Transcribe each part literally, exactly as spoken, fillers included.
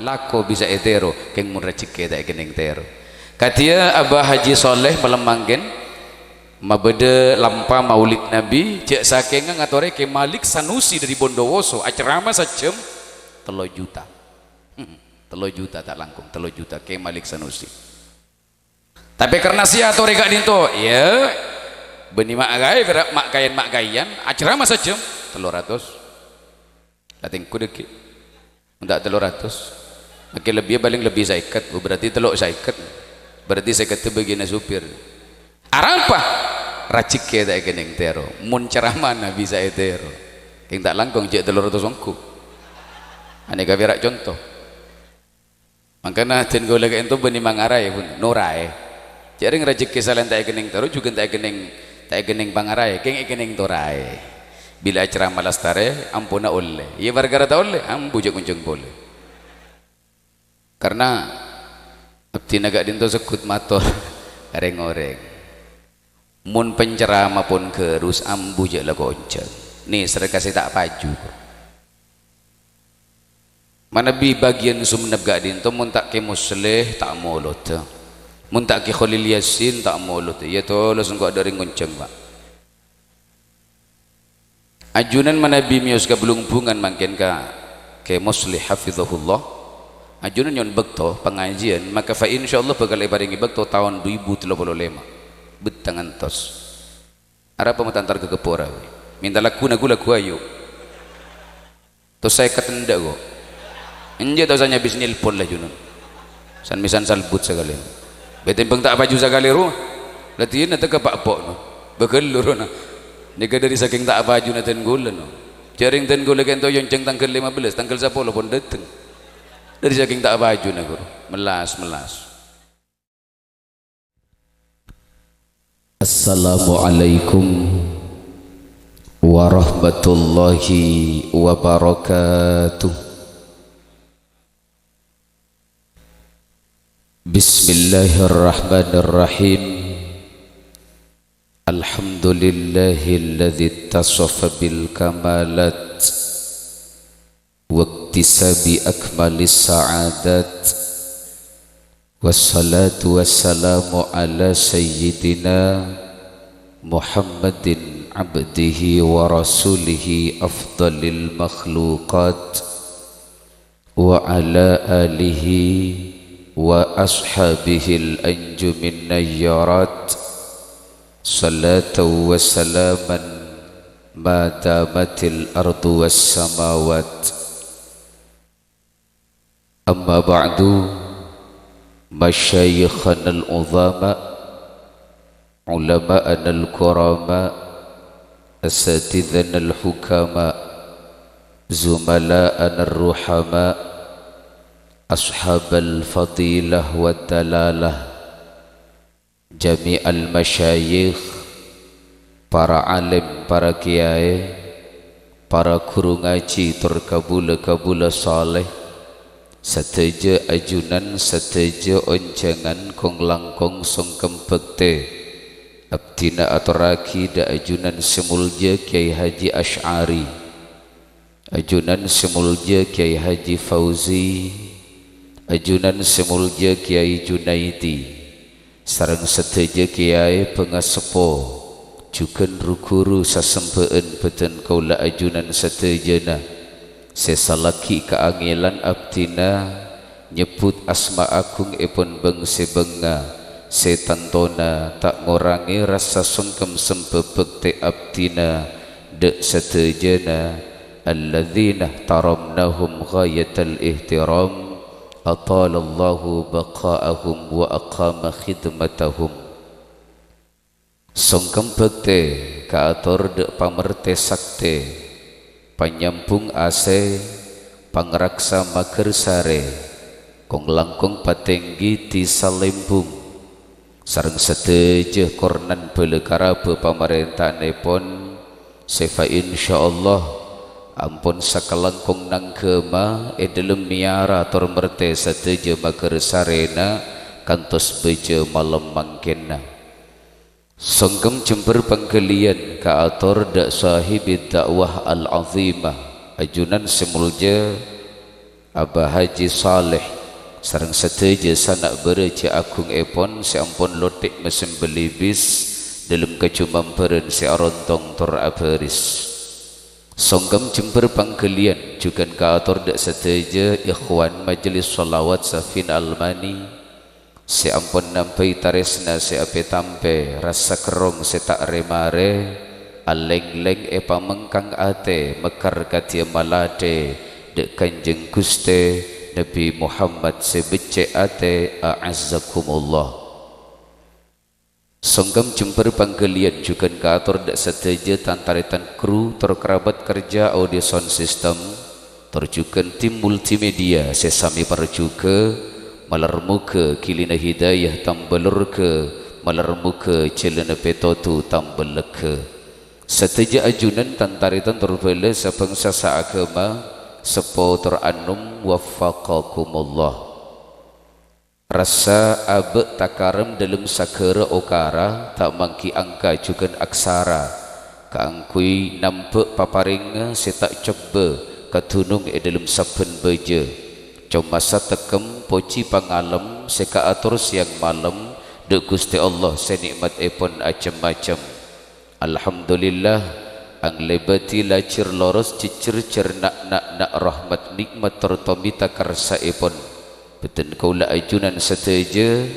lako bisa ètèro, kèng mon rajhekkè ta' èkennèng tèro. Kadhiyâ Abah Haji Shaleh malem mangkèn, mabâdâ lampa Maulid Nabi, jhâ' sakèngnga ngatorè Kè Malik Sanusi dâri Bondowoso, acerama sajhâm, tello juta. Tello juta ta' langkong, tello juta Kè Malik Sanusi. Tapè karna sè atorè ka'dinto, iyâ, bânnè ma' kaè, ma' kaèyan, ma' kaèyan, acerama sajhâm, tello ratos. La tèngghu dhâggi'. Mon ta' tello ratos. Mangkèn lebbi, palèng lebbi sèket, oh, berarti tello sèket. Berarti sèket bâgiyânna supir. Arapa? Rajhekkè ta' èkennèng tèro. Mon ceramana bisa ètèro. Kèng ta' langkong jhâ' tello ratos ongghu. Anèka pèra' conto. Mangkana dân kaulâ ka'dinto bânnè mangaraè, pon, noraè. Jhâ' rèng rajhekkè salèn ta' èkennèng tèro, jhughân ta' èkennèng, ta' èkennèng pangaraè, kèng èkennèng toraè. Bilâ acerama lastarè, ampona ollè. Iyâ, parkara ta' ollè, ambu jhâ' ngonjhâng polè. Karna abdhina ka'dinto segghut mator ka rèng-orèng. Mon pencerama pon ghârus, ambu jhâ' la ngonjhâng. Nèser ka sè ta' paju. Manabi bâgiyân Sumenep ka'dinto, mon ta' Kè Musleh, ta' molodhâ. Mon ta' Kè Kholil Yasin, ta' molodhâ. Iyâ, tolos engko' adâ' rèng ngonjhâng, Pa'. Ajunan manabi mèyos ka Bellungbungan mangkèn ka Kè Musleh hafizahullah. Ajunan nyo'on bâkto pangajiân, maka fa insyaallah bhâkal èparèngè bâkto taon du èbu tello polo lèma'. Bettè ngantos. Arapa matantar ka ghâpora, wè? Mènta lagguna ghu lagghu ayu. Tos sèket endâ', ko'. Enjâ' ta' osa nyabis nelpon la, junan. San-mèsan salbut sakalè. Bâ tèmbhâng ta' paju sakalè, ro. La dina teka pa'-epo', no. Bâghâl lorona. Nèka dâri sakèng ta' pajuna dân ghulâ, no. Jhâ' rèng dân ghulâ ka'dinto èyonjhâng tangghâl lèma bellâs, tangghâl sapolo pon dâteng. Dâri sakèng ta' pajuna, ghuru. Mellas, mellas. Assalamualaikum warahmatullahi wabarakatuh. Bismillahirrahmanirrahim. Alhamdulillahilladzi ittasofa bil kamalat waktisabi akmalis sa'adat. Wassalatu wassalamu ala sayyidina Muhammadin abdihi wa rasulihi afdalil makhluqat, wa ala alihi wa ashabihil anjumin nayyarat, salatan wa salaman ma damatil ardu was samawat. Amma ba'du, masyayikhanal uzama, ulama'anal kurama, asatidhanal hukama, zumala'anar ruhama, ashabal fadilah wad dalalah, jami'al masyayikh, para alim, para kèyaè, para ghuru ngajhi tor kabulâ-kabulâ saleh, sadhâjâ ajunan, sadhâjâ onjhângan, kong-langkong songkem bhâktè. Abdhina atorraghi dâ' ajunan sè molja Kèyaè Haji Asy'ari. Ajunan sè molja Kèyaè Haji Fauzi, ajunan sè molja Kèyaè Junaidi, sareng sadhâjâ kèyaè pangaseppo, jhughân ru-ghuru sasembhâ'ân bhâdhân kaulâ ajunan sadhâjâna, sè salaghi kaangèlan abdhina nyebbhut asma agungngèpon bâng-sèbângnga, sè tantona ta' ngorangè rassa songkem sembhâ bhâktè abdhina dâ' sadhâjâna. Alladzina ihtaramnahum ghayatal ihtiram, atalallahu baqa'ahum wa aqama khidmatahum. Songkem bhâktè kaator dâ' pamertè saktè, panyambhung asè, pangraksa maghâr sarè, kong-langkong patèngghi di Salembung. Sareng sadhâjâ kornan bhâlâ karabhâ pamarènta'annèpon, sè fa insyaallah ampon sakalangkong nangghâmâ è dhâlem mèyara tor mertè sadhâjâ maghâr sarèna kantos bâjâ malem mangkènna. Songkem jembhâr pangghâliyân kaator dâ' sahibid da'wah al-'azimah, ajunan sè molja, Aba Haji Saleh, sareng sadhâjâ sana' bârâjâ agungèpon sè ampon lotè' mèsem bellibis dâlem kajumambhârân sè arontong tor abhâris. Songkem jembhâr pangghâliyân jhughân kaator dâ' sadhâjâ ikhwan Majelis Shalawat Safin Almani, sè ampon nambhâi tarèsna sè apètampè, rassa kerrong sè ta' rè-marè, alèng-lèng èpamengkang atè, mekar kadhiyâ malathè dâ' Kanjeng Ghustè Nabbhi Muhammad sè beccè' atè, a'azzakumullah. Songkem jembhâr pangghâliyân jhughân kaator dâ' sadhâjâ tan-tarètan kru tor karabat kerja audio sound system, tor jhughân tim multimedia sè samè parjhughâ, malar moghâ ghilina hidayah tambâ lorghâ, malar moghâ jhâlânna pètodhu tambâ legghâ. Sadhâjâ ajunan tan-tarètan tor bhâlâ sabhângsa saaghâma, seppo tor anom, waffaqakumullah. Rassa abâ' takarem dâlem saghârâ okara, ta' mangghi angka jhughân aksara, kaangghuy nambhâ' paparèngnga sè ta' cebbhâ kadhunong è dâlem sabbhân bâjâ. Coma satekkem pojhi pangalem sè kaator sèyang malem dâ' Ghustè Allah sè nè'matèpon acem-macem. Alhamdulillah, anglèbâdhi lajhâr loros jhejjher jhâr na'-, na'-, na' rahmat nè'mat tor tomèta karsaèpon. Bhâdhân kaulâ ajunan sadhâjâ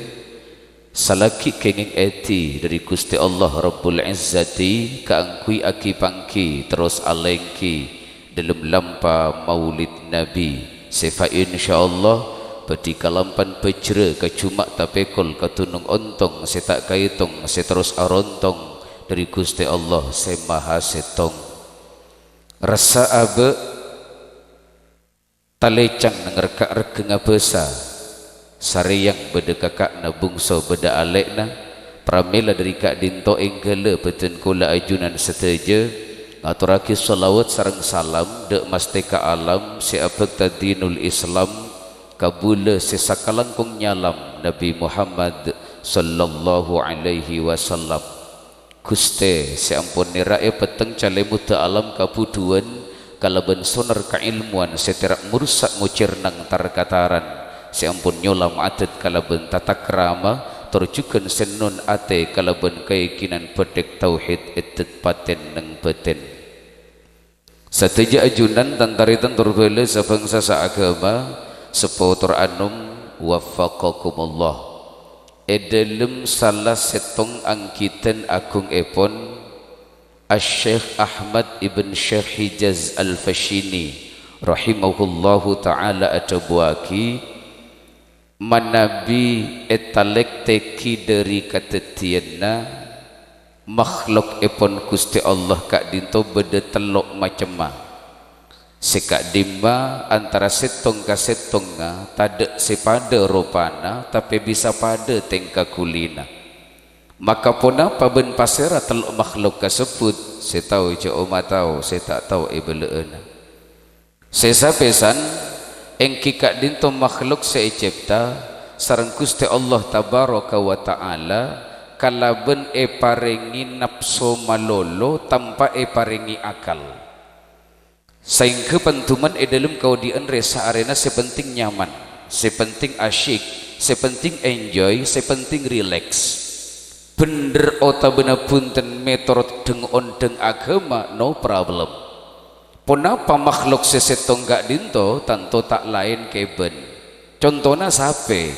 salaghi kèngèng èdhi dâri Ghustè Allah Rabbul Izzati kaangghuy aghi-pangghi terros alèngghi dâlem lampa Maulid Nabbhi, sè fa insyaallah bhâdhi kalampan bhâjrâ ka Juma' tapèkol kadhunong ontong sè ta' kaètong sè terros arontong dâri Ghustè Allah Sè Maha Sèttong. Rassa abâ' talècang nènggher ka' regghângnga bhâsa, sarèyang bâdâ kaka'na bungso bâdâ alè'na, pramèla dâri ka'dinto èngghâlâ bhâdhân kaulâ ajunan sadhâjâ ngatorraghi shalawat sareng salam dâ' mastèka alam sè abhâkta dinul Islam, kabulâ sè sakalangkong nyalam Nabbhi Muhammad sallallahu alaihi wasallam. Ghustè sè ampon nèra'è petteng calèmoddhâ alam kabudhuwân kalabân sonar kaèlmowan sè tèra' morsa' ngocèr nang tar-kataran, sè ampon nyola ma'adât kalabân tatakrama, tor jhughân sè non atè kalabân kayakinan bhâthèk tauhid èddhât patèn neng bâtèn. Sadhâjâ ajunan tan-tarètan tor bhâlâ sabhângsa saaghâma, seppo tor anom, waffaqakumullah. È dâlem sala sèttong angghuta agungèpon, Asy-Syeikh Ahmad ibn Syeikh Hijaz Al-Fashini rahimahullahu ta'ala adhâbuwâghi, manabi ètalèktèghi dâri kadhâddhiyânna makhlukèpon Ghustè Allah ka'dinto bâdâ tello' macemma. Sè ka'dimma antara sèttong ka sèttongnga tadâ' sè padâ ropana, tapè bisa padâ tèngka ghulina. Maka ponapa bân pasèra tello' makhluk kasebbhut? Sè tao jhâ' omma tao, sè ta' tao èbâlâ'âna. Sè sapèsan, èngghi ka'dinto makhluk sè ècèpta sareng Ghustè Allah Tabaraka wa Ta'ala kalabân èparèngè napso malolo tanpa èparèngè akal. Saèngghâ panduman è dâlem kaodi'ân rè-saarèna sè penting nyaman, sè penting asyik, sè penting enjoy, sè penting rileks. Bhendher otabâna bhunten mètorot dhâng-ondhâng aghâma, no problem. Ponapa makhluk sè sèttong ka'dinto? Tanto ta' laèn kèbân. Contona sapè?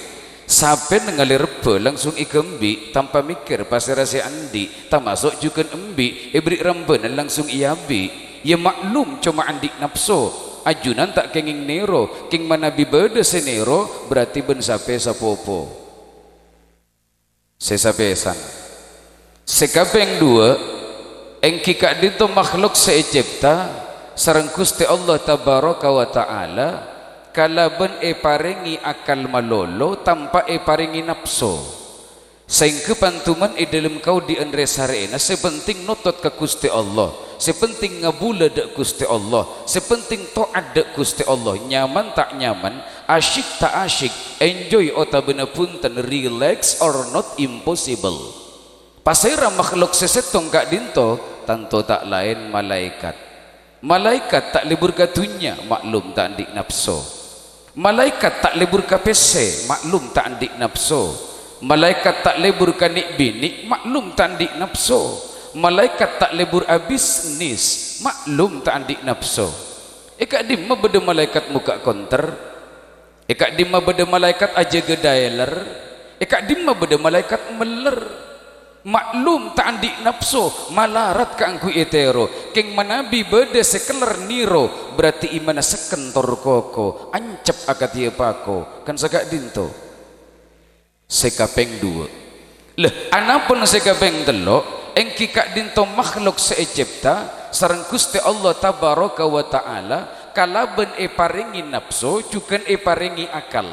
Sapè nèngalè rebbhâ langsung èghâmbi' tanpa mèkkèr pasèra sè andi', tamaso' jhughân embi' èberri' rambhânan langsung èabi'. Yâ maklum, coma andi' napso. Ajunan ta' kèngèng nèro, kèng manabi bâdâ sè nèro, berarti bân sapè sapopo. Sè sapèsan. Sè kapèng duwâ', èngghi ka'dinto makhluk sè ècèpta sareng Ghustè Allah Tabaraka wa Ta'ala kalabân èparèngè akal malolo tanpa èparèngè napso. Saèngghâ panduman è dâlem kaodi'ân rè-sarèna sè penting notot ka Ghustè Allah, sè penting ngabulâ dâ' Ghustè Allah, sè penting to'at dâ' Ghustè Allah, nyaman ta' nyaman, asyik ta' asyik, enjoy otabâna bhunten, relax or not, impossible. Pasèra makhluk sè sèttong ka'dinto? Tanto ta' laèn malaèkat. Malaèkat ta' lebur ka dhunnya, maklum ta' andi' napso. Malaèkat ta' lebur ka pèssè, maklum ta' andi' napso. Malaèkat ta' lebur ka nè'-binè', maklum ta' andi' napso. Malaèkat ta' lebur abisnis, maklum ta' andi' napso. È ka'dimma bâdâ malaèkat mokka' konter? È ka'dimma bâdâ malaèkat ajâgâ dialer? È ka'dimma bâdâ malaèkat mèller? Maklum ta' andi' napso, malarat kaangghuy ètèro. Kèng manabi bâdâ sè kellèr nèro, berarti imanna sekken tor koko, ancep akadhi èpako, kan saka'dinto. Sè kapèng duwâ'. Lè, anapon sè kapèng tello', èngghi ka'dinto makhluk sè ècèpta sareng Ghustè Allah Tabaraka wa Ta'ala kalabân èparèngè napso, jhughân èparèngè akal.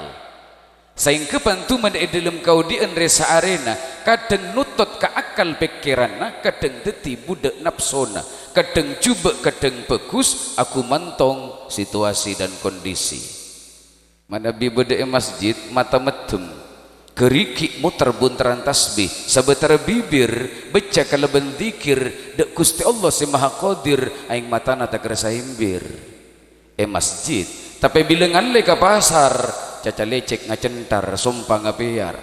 Saèngghâ panduman è dhâlem kaodi'ân rè-saarèna, kadhâng notot ka akal pèkkèranna, kadhâng dhâddhi budhâk napsona, kadhâng jhubâ', kadhâng bhâghus, aghumantong situasi dan kondisi. Manabi bâdâ è masjid, mata meddhem, ghârighi' moter-bunteran tasbih, sabâtara bibir bâca kalabân dzikir dâ' Ghustè Allah Sè Mahakodir, aèng matana ta' kèra saèmbir. È masjid, tapè bilâ ngallè ka pasar, caca lècèk ngacenthar, sompa ngapèyar.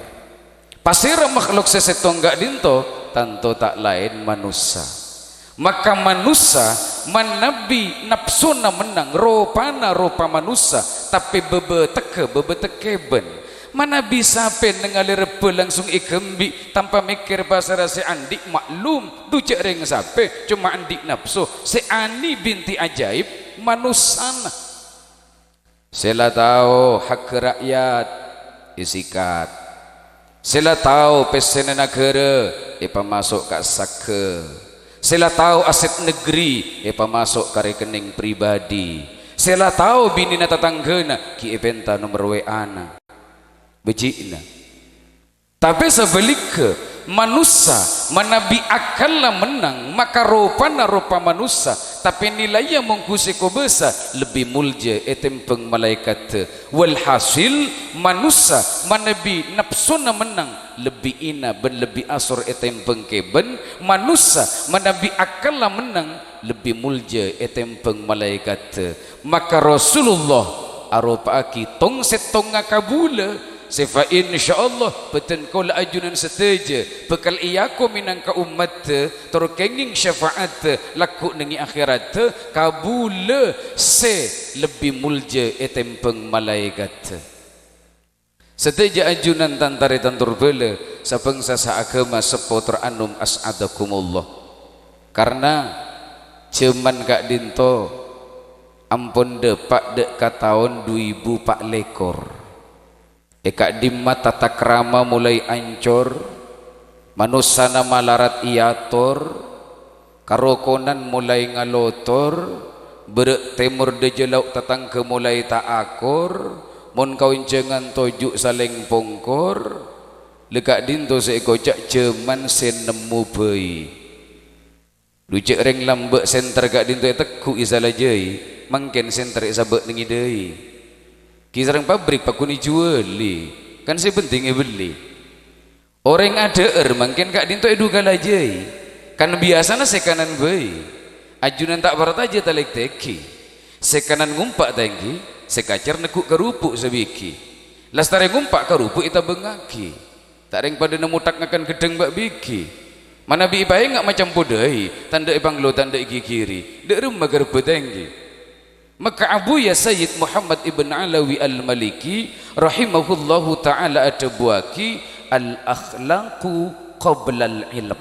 Pasèra makhluk sè sèttong ka'dinto? Tanto ta' laèn manossa. Maka manossa manabi napsona mennang, ropana ropa manossa, tapè bâbâtegghâ bâbâtegghâ kèbân. Manabi sapè nèngalè rebbhâ langsung èghâmbi' tanpa mèkkèr pasèra sè andi', maklum, dhu jhâ' rèng sapè, coma andi' napso, sè anè bhintè ajaib manossana. Sè la tao haghghâ ra'yat, èsikat. Sè la tao pèssèna naghârâ, èpamaso' ka' sagghâ. Sè la tao asèt negri, èpamaso' ka rekening pribadi. Sè la tao binèna tatangghâna, ghi' èpènta nomer W A-na. Bâji'na. Tapè sabhâligghâ, manossa manabi akkalla mennang, maka ropana ropa manossa, tapè nilaiyâ mongghu sè kobâsa lebbi moljâ ètèmbhâng malaèkatta. Walhasil, manossa manabi napsona mennang, lebbi ina bân lebbi asor ètèmbhâng kèbân, manossa manabi akkalla mennang, lebbi moljâ ètèmbhâng malaèkatta. Maka Rasulullah aropa'aghi tong-sèttongnga kabulâ, sè fa insyaallah bhâdhân kaulâ ajunan sadhâjâ bhâkal èakomi mènangka ommatta, tor kèngèng syafa'atta lagghu' neng è akhèratta, kabulâ sè lebbi moljâ ètèmbhâng malaèkatta. Sadhâjâ ajunan tan-tarètan tor bhâlâ, sabhângsa saaghâma seppo tor anom as'adakumullah. Karna jhâman ka'dinto ampon dâpa' dâ' ka taon du èbu pa' lèkor. È ka'dimma tatakrama molaè ancor, manossana malarat èator, karokonan molaè ngalotor, bârâ' tèmor dâjâ lao' tatangghâ molaè ta' akor, mon kaonjhângan toju' salèng pongkor, lè ka'dinto sè èkoca' jhâman sè nemmo bhâi. Dhu jhâ' rèng lambâ' senter ka'dinto ètegghu'i sala jhâi, mangkèn senter èsabâ' neng è dâi. Ghi' sareng pabrik pagghun èjhuwâli, kan sè penting èbelli. Orèng adhâ'âr mangkèn ka'dinto èdhukala jhâi, kan biyasana sè kanan bhâi. Ajunan ta' partajâ talèktèghi. Sè kanan ngompa' ta' èngghi, sè kacèr negghu' karupu' sabighi. Lastarè ngompa' karupu' ètabângngaghi. Ta' rèng padâna mothak ngakan ghedhâng bâ' bighi. Manabi èpaènga' macam podâi, tandhâ èpanglo tandhâ èghighiri, dâ' remma ghârbhâ ta' èngghi. Maka Abuya Sayyid Muhammad Ibn Alawi Al-Maliki rahimahullahu ta'ala adhâbuwaghi, "Al-akhlaqu qablal ilm."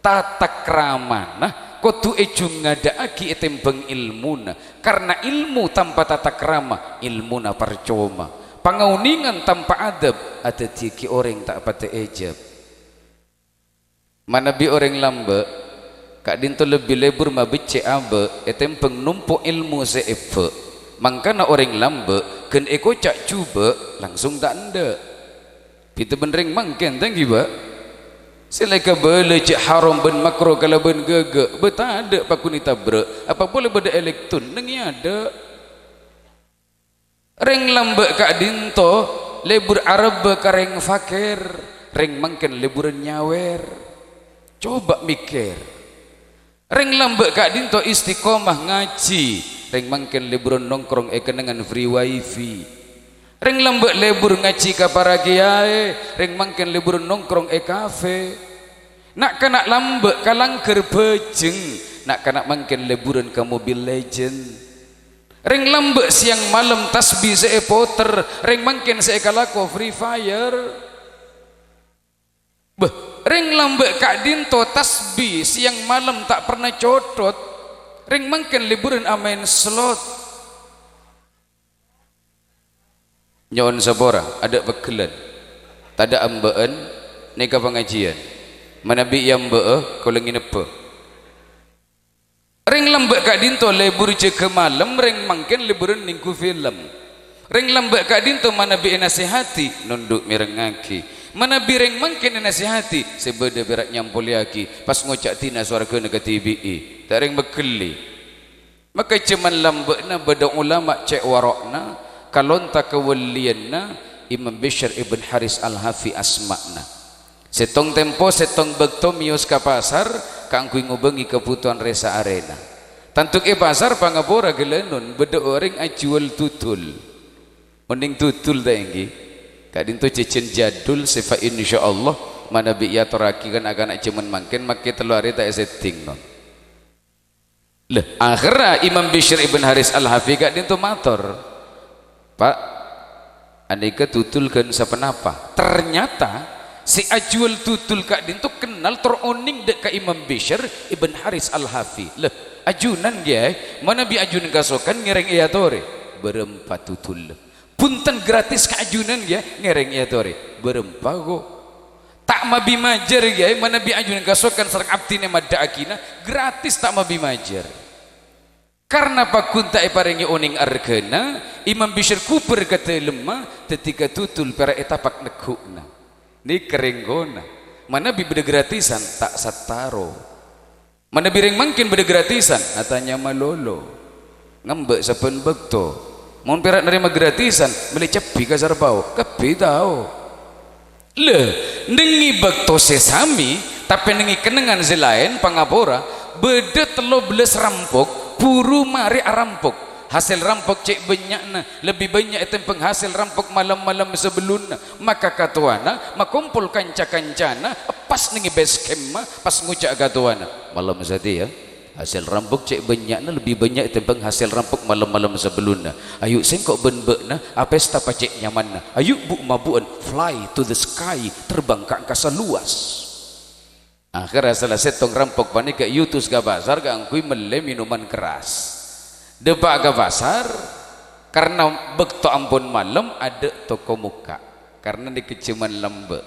Tatakramana kodhu èjhungadhâ'aghi ètèmbhâng èlmona, karna èlmo tanpa tatakrama, èlmona parcoma. Pangaonèngan tanpa adab, adhâddhiyâghi orèng ta' patè èjâb. Manabi orèng lambâ', ka'dinto lebbi lebur mabeccè' abâ' ètèmbhâng nompo' èlmo sè èbâ'. Mangkana orèng lambâ' ghân èkoca' jhubâ', langsung ta' endâ'. Bhidhâ bân rèng mangkèn, ta' èngghi, Bâ'? Sè la èkabâlâ jhâ' haram bân makro kalabân ghâghâ, bâ' tadâ' pagghun ètabrâ', apa polè bâdâ èlèkton, neng è adâ'. Rèng lambâ' ka'dinto lebur arebbhâ ka rèng fakèr, rèng mangkèn leburân nyawèr. Coba mèkkèr. Rèng lambâ' ka'dinto istiqomah ngajhi, rèng mangkèn leburân nongkrong è kennengngan free wifi. Rèng lambâ' lebur ngajhi ka para kèyaè, rèng mangkèn leburan nongkrong è kafe. Na'-kana' lambâ' ka langghâr bhâjheng, na'-kana' mangkèn leburan ka Mobile Legend. Rèng lambâ' sèyang malem tasbih sè èpoter, rèng mangkèn sè èkalako Free Fire. Bâh, rèng lambâ' ka'dinto tasbih sèyang malem ta' perna cothot, rèng mangkèn leburan amaèn slot. Nyo'on sapora, adâ' pegghellân. Tadâ' ambâ'ân, nèka pangajiyân. Manabi èambâ'â, kaulâ ngènebbhâ. Rèng lambâ' ka'dinto lebur jâgâ malem, rèng mangkèn leburan nèngghu film. Rèng lambâ' ka'dinto manabi ènasèhati, nondhu' mèrengngaghi. Manabi rèng mangkèn ènasèhati, sè bâdâ pèra' nyampolèyaghi, pas ngoca' dina sowarghâna kadhibi'i. Ta' rèng megghellè. Maka jhâman lambâ'na bâdâ ulama cè' waro'na, kalonta kawalliyanna Imam Bishr ibn Haris Al-Hafi asma'na. Sèttong tempo, sèttong bâkto mèyos ka pasar kaangghuy ngobângè kabhutowan rè-saarèna. Tanto è pasar pangapora ghâlânon bâdâ orèng ajhuwâl dudul. Onèng dudul ta' ènggi? Ka'dinto jhâjhân jadul sè fa insyaallah manabi èatorraghi kan-akana' jhâman mangkèn makkè tello arè ta' èseddhing, non. Lha, akhèrra Imam Bishr ibn Haris Al-Hafi ka'dinto mator, "Pak, anèka dudul ghân saponapa?" Ternyata sè ajhuwâl dudul ka'dinto kennal tor onèng dâ' ka Imam Bishr ibn Haris Al-Hafi. "Lha, ajunan, Kèyaè, manabi ajunan kasokan ngèrèng èatorè." "Bârâmpa dudul?" "Bhunten, gratis ka ajunan, Kèyaè, ngèrèng èatorè." "Bârâmpa, ko'?" "Ta' mabi majâr, Kèyaè, manabi ajunan kasokan sareng abdhina maddhâ'aghina, gratis ta' mabi majâr." Karna pagghun ta' èparèngè onèng arghâna, Imam Bishr ghubâr ka dâlemma, dâddhi ka dudul pèra' ètapak negghu'na. Nèka rèng ghuna. Manabi bâdâ gratisan, ta' sataro. Manabi rèng mangkèn bâdâ gratisan, atanya malolo. Ngambâ' sabbhân bâkto. Mon pèra' narèma gratisan, mellè cabbhi ka Sarbao, kabbhi tao. Lha, nèngngè bâkto sè samè, tapè nèngngè kennengngan sè laèn, pangapora, bâdâ tello bellâs rampok, buru marè arampok. Hasèl rampok cè' bânnya'na, lebbi bânnya' ètembhâng hasèl rampok malem-malem sabellunna. Maka katowana makompol kanca-kancana, pas nèngngè base camp-a, pas ngoca' katowana, "Malem satèya, hasèl rampok cè' bânnya'na lebbi bânnya' ètembhâng hasèl rampok malem-malem sabellunna. Ayu sèngko' bân bâ'na apesta pacè' nyamanna. Ayu bu'-mabu'ân, fly to the sky, terbang ka angkasa luas." Akhèrra sala sèttong rampok panèka èutus ka pasar kaangghuy mellè mènoman keras. Dâpa' ka pasar, karna bâkto ampon malem, adâ' toko mokka', karna nèka jhâman lambâ'.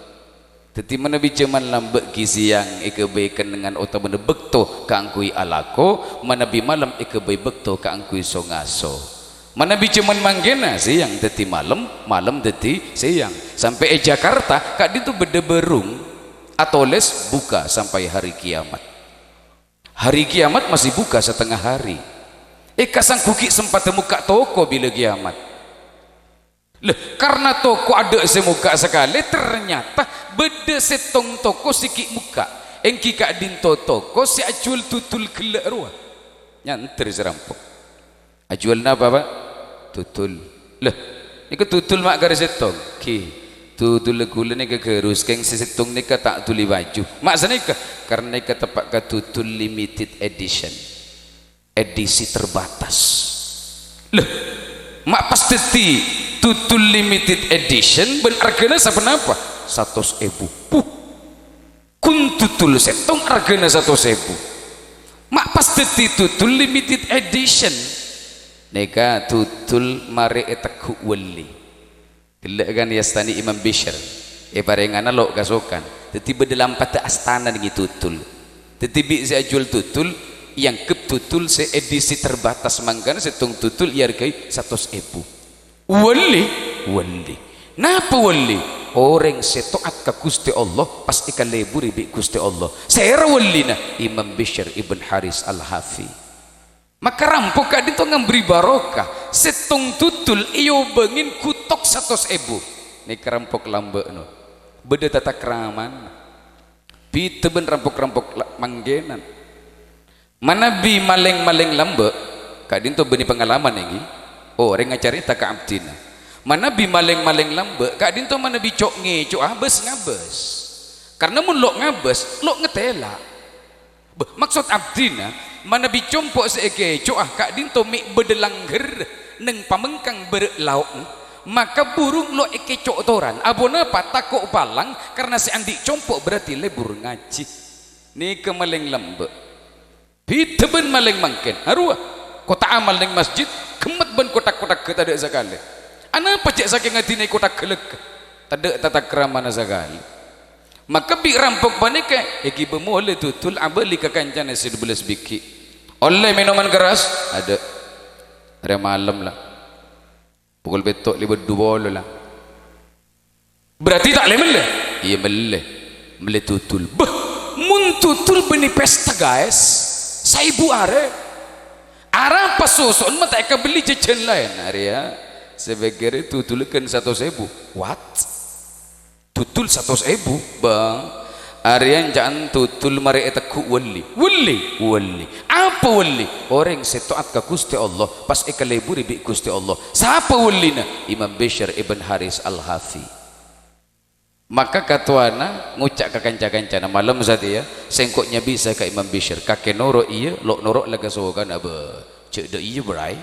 Dâddhi, manabi jhâman lambâ' ghi' sèyang èghâbây kennengngan otabâna bâkto kaangghuy alako, manabi malem èghâbây bâkto kaangghuy so-ngaso. Manabi jhâman mangkèna, sèyang dâddhi malem, malem dâddhi sèyang. Sampè' è Jakarta, ka'dinto bâdâ bârung atolès buka sampai hari kiamat. Hari kiamat masih buka setengah hari. Èkasangghu ghi' sempadda mokka' toko bilâ kiamat. Lha, karna toko adâ' sè mokka' sakalè, ternyata bâdâ sèttong toko sè ghi' mokka'. Èngghi ka'dinto toko sè ajhuwâl dudul ghellâ' rowa. Nyandher sè rampok. "Ajhuwâl napa, Pak?" "Dudul." "Lha, nèka dudul ma' karè sèttong?" "Ghi, dudulla ghulâ nèka ghârus, kèng sè sèttong nèka ta' dhuli bhâju." "Ma' sanèka?" "Karna nèka teppa' ka dudul limited edition." Edisi terbatas. Lha, ma' pas dâddhi dudul limited edition bân arghâna saponapa? Satos èbu. Puh. Ghun dudul sèttong arghâna satos èbu. Ma' pas dâddhi dudul limited edition. Nèka dudul marè ètegghu' wali. Ghellâ' kan èastanè Imam Bishr, èparèngana lo' kasokan. Dâddhi bâdâ lampadhâ astana nèngè dudul. Dâddhi bi' sè ajhuwâl dudul, èangghep dudul sè edisi terbatas, mangkana sèttong dudul èarghâi satos èbu. Wali, wali. Napa wali? Orèng sè to'at ka Ghustè Allah, pas èkaleburi bi' Ghustè Allah. Sèra walina? Imam Bishr ibn Haris Al-Hafi. Maka rampok ka'dinto ngamberri barokah. Sèttong dudul èobângè ghuttok satos èbu. Nèka rampok lambâ'na. Bâdâ tatakraman. Bhidhâ bân rampok-rampok la-, mangkènan. Manabi malèng-malèng lambâ', ka'dinto bânnè pangalaman ènggi. Orèng acarèta ka abdhina. Manabi malèng-malèng lambâ', ka'dinto manabi co'-ngèco'a bâs-ngabâs. Karna mon lo'-ngabâs, lo' ngatèla'. Bâh, maksod abdhina, manabi compo' sè èkèco'a ka'dinto mè' bâdâ langghâr neng pamengkang bârâ' lao'na, maka burung lo' èkèco' toran. Aponapa? Tako' palang, karna sè andi' compo' berarti lebur ngajhi. Nèka malèng lambâ'. Bhidhâ bân malèng mangkèn. Arowa, kottha amal neng masjid, ghemmet bân kothak-kothak tadâ' sakalè. Anapa jhâ' sakèng adhina kothak ghâlâghâ? Tadâ' tatakramana sakalè. Maka bi' rampok panèka èghibâ molè dudul abâli ka kancana sè dubellâs bigghi'. "Ollè mènoman kerras?" "Adâ'." Arè malem la. Pokol pètto' lèbât du polo la. Berarti ta' lè-mellè? Iyâ, mellè. Mellè dudul. Bâh, mon dudul bânnè pesta, guys. Saèbu arè. Arapa soso'na ma' ta' èkabelli jhâjhân laèn? Arèya, sè pèkkèrè dudul ghân satos èbu. What? Dudul satos èbu? Bâh. Arèya ca'na dudul marè ètegghu' wali. Wali? Wali. Apa wali? Orèng sè taat ka Ghustè Allah, pas èkalèburè bi' Ghustè Allah. Sapa walina? Imam Bishr ibn Haris Al-Hafi. Maka katowana ngoca' ka kanca-kancana, "Malem satèya, sèngko' nyabisa ka Imam Bishr. Kakè noro' iyâ, lo' noro' la kasokana, bâh. Jhâ' dâ' iyâ, bray.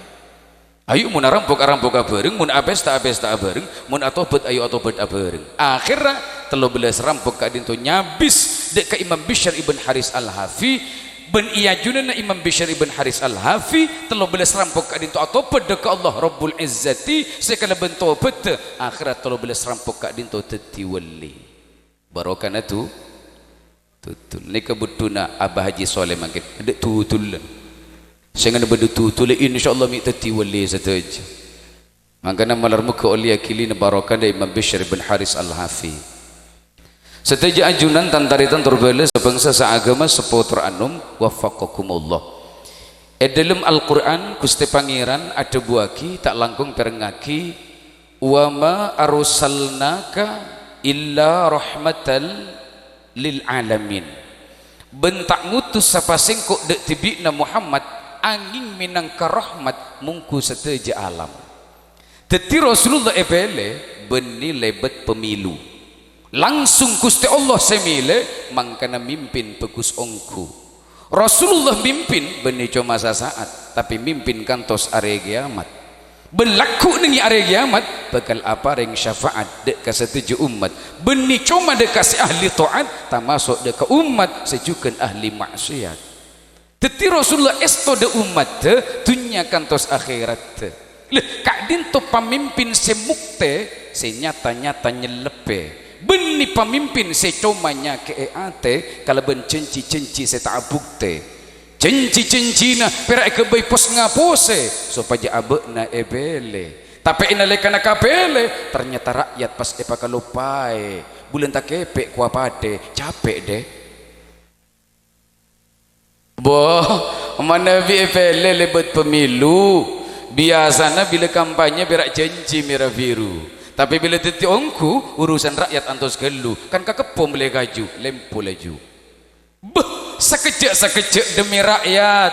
Ayo, mon arampok, arampoka bhâreng, mon apesta, apesta bhâreng, mon atobhât, ayo atobhât bhâreng." Akhèrra tello bellâs rampok ka'dinto nyabis dâ' ka Imam Bishr ibn Haris Al-Hafi, bân è ajunanna Imam Bishr ibn Haris Al-Hafi, tello bellâs rampok ka'dinto atobhât dâ' ka Allah Rabbul Izzati sè kalabân tobhâddhâ. Akhèrra tello bellâs rampok ka'dinto dhâddhi wali. Barokana du-, dudul. Nèka buddhuna Abah Haji Soleh mangkèn. Adâ' dudulan. Sè ngènè bâdâ dudulla, insyaallah mè' dhâddhi wali sadhâjâ. Mangkana malar moghâ ollè aghilina barokana Imam Bishr bin Haris Al-Hafi. Sadhâjâ ajunan tan-tarètan tor bhâlâ sabhângsa saaghâma seppo tor anom, waffaqakumullah. È dhâlem Al-Qur'an, Ghustè Pangèran adhâbuwâghi, ta' langkong pèrengngaghi, "Wa ma arsalnaka illa rahmatal lil alamin." Bân ta' ngotos sapa sèngko' dâ' dhibi'na Muhammad, angèng mènangka rahmat mongghu sadhâjâ alam. Dhâddhi Rasulullah èpèlè bânnè lèbât pemilu. Langsung Ghustè Allah sè mèlè, mangkana mimpin bhâghus ongghu. Rasulullah mimpin bânnè coma sasaat, tapè mimpin kantos arè kiyamat. Bân lagghu' nèng è arè kiyamat bhâkal aparèng syafa'at dâ' ka sadhâjâ ommat, bânnè coma dâ' ka sè ahli ta'at, tamaso' dâ' ka ommat sè jhughân ahli ma'siyat. Dhâddhi Rasulullah èsto dâ' ommaddhâ, dhunnya kantos akhèraddhâ. Lha, ka'dinto pamimpin sè muktè, sè nyata-nyata nyellebbhâ. Bânnè pamimpin sè coma nyakè'è atè kalabân jhânjhi-jhânjhi sè ta' abuktè. Jhânjhi-jhânjhina pèra' èghâbây pos-ngaposè sopajâ abâ'na èpèlè. Tapè è nalèkana kapèlè, ternyata ra'yat pas èpakaloppaè. Bulân takèpè' kowa padâ, capè', dè. Bo, manabi èpèlè lèbât pemilu, biyasana bilâ kampanye pèra' jhânjhi mèra biru. Tapè bilâ dhâddhi ongghu, urusan ra'yat antos ghâllu, kan kakeppo mellè kaju, lempo laju. Bâh, sakejjhâ'-sakejjhâ' demi ra'yat.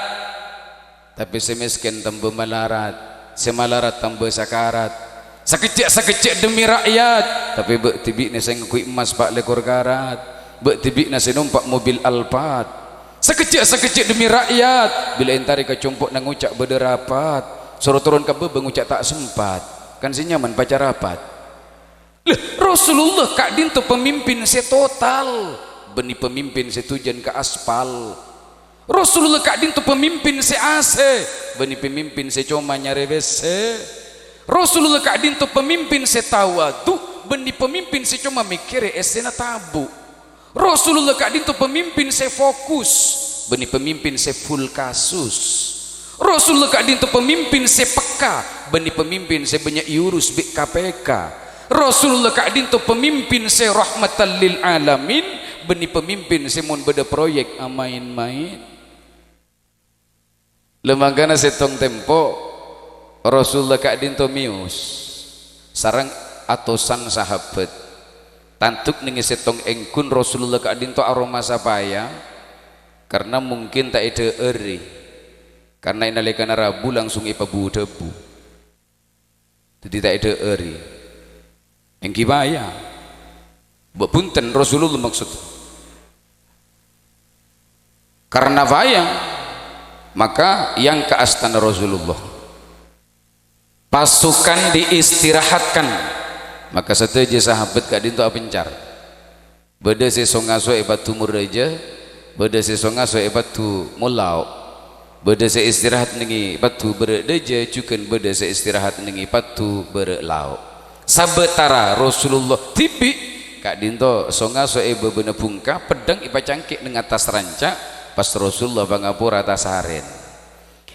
Tapè sè mèskèn tamba malarat, sè malarat tamba sakarat. Sakejjhâ'-sakejjhâ' demi ra'yat, tapè bâ' dhibi'na sè ngangghuy emmas pa' lèkor karat, bâ' dhibi'na sè nompa' mobil Alphard. Sakejjhâ'-sakejjhâ' demi ra'yat, bilâ èntarè ka compo'na ngoca' bâdâ rapat, soro toron ka bâbâ ngoca' ta' sempat, kan sè nyaman pacar rapat. Lha, Rasulullah ka'dinto pamimpin sè total, bânnè pamimpin sè tojhân ka aspal. Rasulullah ka'dinto pamimpin sè A C, bânnè pamimpin sè coma nyarè W C. Rasulullah ka'dinto pamimpin sè tawadu, bânnè pamimpin sè coma mèkkèrè essèna tabu'. Rasulullah ka'dinto pamimpin sè fokus, bânnè pamimpin sè full kasus. Rasulullah ka'dinto pamimpin sè pekka, bânnè pamimpin sè bânnya' èurus bi' K P K. Rasulullah ka'dinto pamimpin sè rahmatan lil alamin, bânnè pamimpin sè mon bâdâ proyek amaèn-maèn. Lha mangkana sèttong tempo, Rasulullah ka'dinto mèyos sareng atosan sahabat. Tanduk nèng è sèttong ènggun Rasulullah ka'dinto aroma sapaya, karna mungkin ta' èdhâ'ârè, karna è nalèkana rabu langsung èpabudhâbu. Dhâddhi ta' èdhâ'âri. Èngghi bhâjâ. Bâ-, bhunten, Rasulullah maksud. Karena bhâjâ, maka èyangka' astana Rasulullah. Pasukan diistirahatkan, maka sadhâjâ sahabat ka'dinto apencar. Bâdâ sè so-ngaso è paddhu mon rajâ, bâdâ sè so-ngaso è paddhu mon lao'. Bâdâ sè istirahat neng è paddhu bârâ' dâjâ, jhughân bâdâ sè istirahat neng è paddhu bârâ' lao'. Sabâtara Rasulullah dhibi' ka'dinto so-ngaso è bâbâna bhungka, peddhâng èpacangke' neng attas ranca', pas Rasulullah pangapora tasarèn.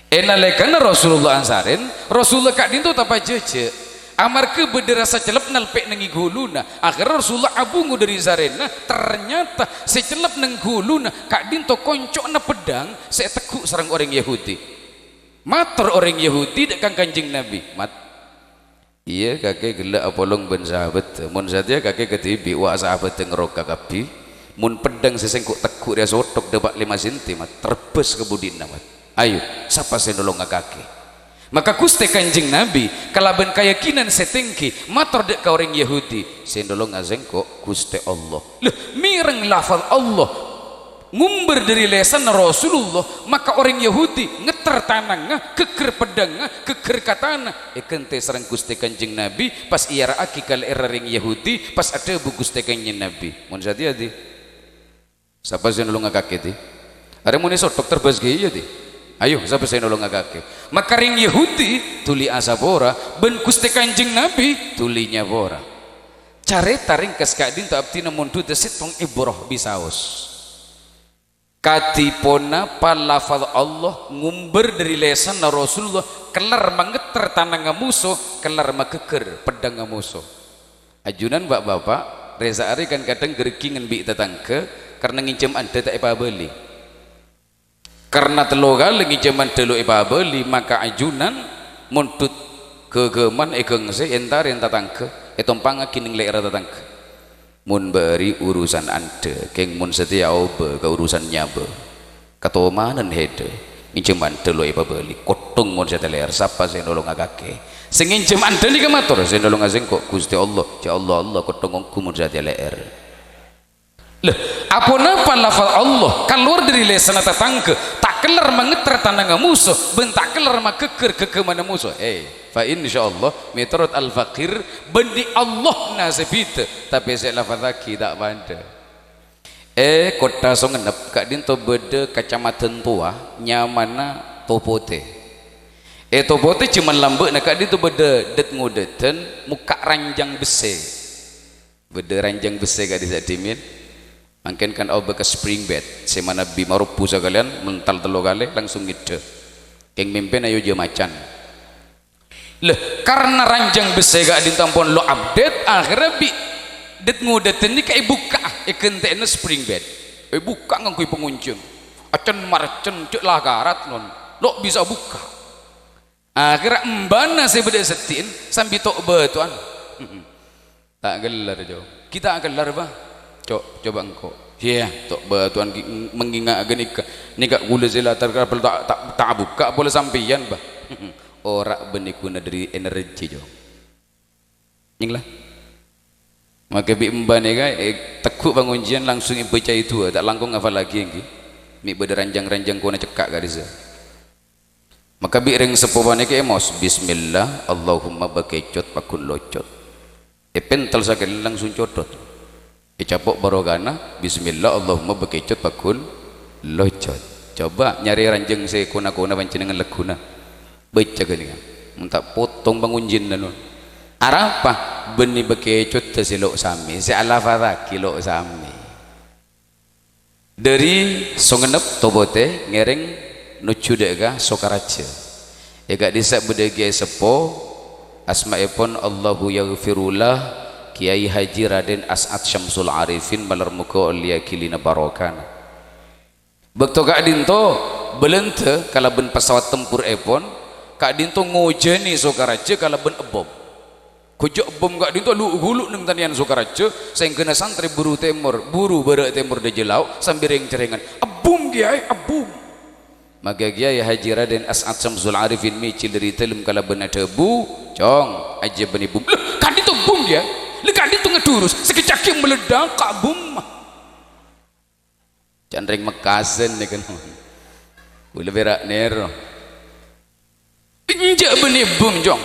È nalèkana Rasulullah asarèn, Rasulullah ka'dinto tapajhâjhâ'. Amarghâ bâdâ rassa cellep nalpè' neng è ghuluna. Akhèrra Rasulullah abungo dâri sarènna, ternyata sè cellep neng ghuluna ka'dinto konco'na peddhâng sè ètegghu' sareng orèng Yahudi. Mator orèng Yahudi dâ' ka Kanjeng Nabi, "Mat-, Iyâ, kakè ghellâ' apolong bân sahabatta. Mon satèya kakè kadhibi', wa, sahabatta ngroka kabbhi. Mon peddhâng sè sèngko' tegghu' rèya sothok dâpa' lèma sènti, Mat, terbâs ka budina, Mat. Ayo, sapa sè nolonga kakè?" Maka Ghustè Kanjeng Nabi kalabân kayakinan sè tèngghi mator dâ' ka orèng Yahudi, "Sè nolonga sèngko' Ghustè Allah." Lho, mèreng lafal Allah ngombâr dâri lèsanna Rasulullah, maka orèng Yahudi ngetter tanangnga, ghâgghâr peddhângnga, ghâgghâr katana, èghântè sareng Ghustè Kanjeng Nabi, pas èara'aghi ka lè'èrra rèng Yahudi, pas adhâbu Ghustè Kanjeng Nabi, "Mon satèya, dhi, sapa sè nolonga kakè, dhi? Arèya mon è sothok terbâs ghiyâ, dhi? Ayo, sapa sè nolonga kakè?" Maka rèng Yahudi dhuli asapora, bân Ghustè Kanjeng Nabi dhuli nyapora. Carèta rèngkes ka'dinto abdhina mondhudhâ sèttong èbhuru bisaos. Kadhi ponapa lafal Allah ngombâr dâri lèsanna Rasulullah, kellar mangetter tanangnga moso, kellar maghâgghâr peddhângnga moso. Ajunan, Pa'-bapa', rè-saarè kan kadhâng ghârghingan bi' tatangghâ karna ngènjhâm andhâ ta' èpabâli. Karna tello kalè ngènjhâm andhâ lo' èpabâli, maka ajunan mondhut ghâghâman èghângsè èntarè tatangghâ, ètompangngaghi neng lè'èrra tatangghâ. Mon bâri' urusan andhâ, kèng mon satèya obâ ka urusan nyabâ. Katomanan hèdhâ, ngènjhâm andhâ lo' èpabâli, kotthong mon satèya lè'èr, sapa sè nolonga kakè? Sè ngènjhâm andhâ nèka mator, "Sè nolonga sèngko' Ghustè Allah, jhâ' Allah, Allah, kotthong ongghu mon satèya lè'èr." Lha, aponapa lafal Allah kalowar dâri lèsanna tatangghâ, ta' kellar mangetter tanangnga moso, bân ta' kellar maghâgghâr ghâghâmanna moso? He, fa insyaallah, mètorot Al-Faqir, bânnè Allahna sè bhidhâ, tapè sè èlafazzaghi ta' padâ. È kottha Songennep, ka'dinto bâdâ Kacamadhân towa, nyamana Topotè. È Topotè, jhâman lambâ'na ka'dinto bâdâ dhât-ngodâdhân mokka' ranjang bessè. Bâdâ ranjang bessè ka'dissa' dhimèn. Mangkèn kan aobâ ka spring bed, sè manabi marobbu sakalèyan, mental tello kalè, langsung ngèddhâ. Kèng mèmpèna ayo jhâ' macan. Lha, karna ranjang bessè ka'dinto ampon lo' update, akhèrra bi' dhât-ngodâdhân nèka èbukka'a, èghântè'ana spring bed. Èbukka' ngangghuy pangonjhâng. Acèn-marcèn, cè' la karat, non. Lo' bisa bukka'. Akhèrra embhâna sè bâdâ è seddhi'na sambi to'-bâto'an. Ta' kellar, Jo. Ghi' ta' kellar, Bâ. Co-, coba engko'. Iyâ, to'-bâto'an ghi-, menginga' ghânèka. Nèka ghulâ sè la terkabul ta', ta', ta' bukka' polè sampèyan, Bâ. Ora bânnè ghuna dâri energi, Jo. Nyèng la. Maka bi' embhâ nèka, eh, tegghu' pangonjhiyân langsung èbâcaè du'a, ta' langkong ngafallaghi èngghi. Mè' bâdâ ranjang-ranjang kona cekka' ka'dissa'. Maka bi' rèng seppo panèka èmaos, "Bismillah, Allahumma bâkècot pagghun locot." Èpèntel sakalèyan langsung cotthot. Ècapo' barokana, "Bismillah, Allahumma bâkècot pagghun locot." Coba nyarè ranjang sè kona-kona panjhennengngan lagghuna. Bâca ghânèka. Mon ta' potong pangonjhiyânna, non. Arapa? Bânnè bâkècotta sè lo' samè, sè alafazzaghi lo' samè. Dâri Songennep, Topotè, ngèrèng nojjhu dâ' ka Sokaraja. È ka'dissa' bâdâ kiai seppo, asmaèpon Allahu yaghfirullah, Kiai Haji Raden As'ad Syamsul Arifin, malar moghâ ollèya ghilina barokana. Bâkto ka'dinto Bâlândhâ kalabân pesawat tempurèpon, ka'dinto ngojhâni Sokaraja kalabân ebbom. Ghujâ' ebbom ka'dinto lu'-ghulu' neng tanèyan Sokaraja, sèngghâna santrè buru tèmor, buru bârâ' tèmor dâjâ lao', sambi rèng-cerrèngan, "Ebbom, Kiai, ebbom!" Maka Kiai Haji Raden As'ad Syamsul Arifin mèjhil dâri dâlem kalabân adhâbu, "Cong, ajâ bânnè bum." "Lah, ka'dinto bum, yâ? Lah, ka'dinto ngèdhurus, sakejjhâ' ghi' meledak ka' bum." Can rèng Mekkasân nèka, non. Kaulâ pèra' nèro. "Enjâ' bânnè bum, Cong."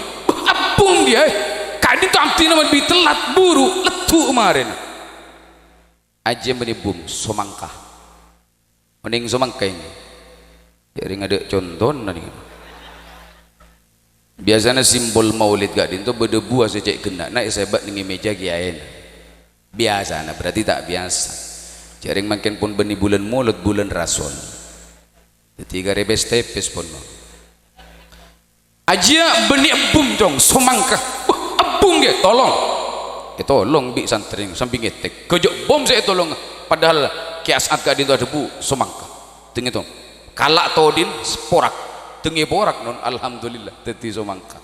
"Bum, yâ? Ka'dinto abdhina mon bi' tellat, buru, leddhu' marèna." "Ajâ bânnè bum, somangka." Onèng somangka, ènggi. Jhâ' rèng adâ' contona, nèng. Biyasana simbol maulid ka'dinto bâdâ buwâ sè cè' genna'na èsèbâ' nèng è mèja kèyaèna. Biyasana, berarti ta' biyasa. Jhâ' rèng mangkèn pon bânnè bulân Molod, bulân Rasul. Dhâddhi karè pès-tèpès pon, no. "Ajâ bânnè ebbum, Cong, somangka." "Wah, ebbum, ghi? Tolong." Ètolong bi' santrè sambi ngètèk. Ghâjâ' bum sè ètolong. Padahal Kè As'ad ka'dinto adhâbu, "Somangka." Dengngè to. Kala' todin, porak. Dengngè porak, non. Alhamdulillah, dhâddhi somangka.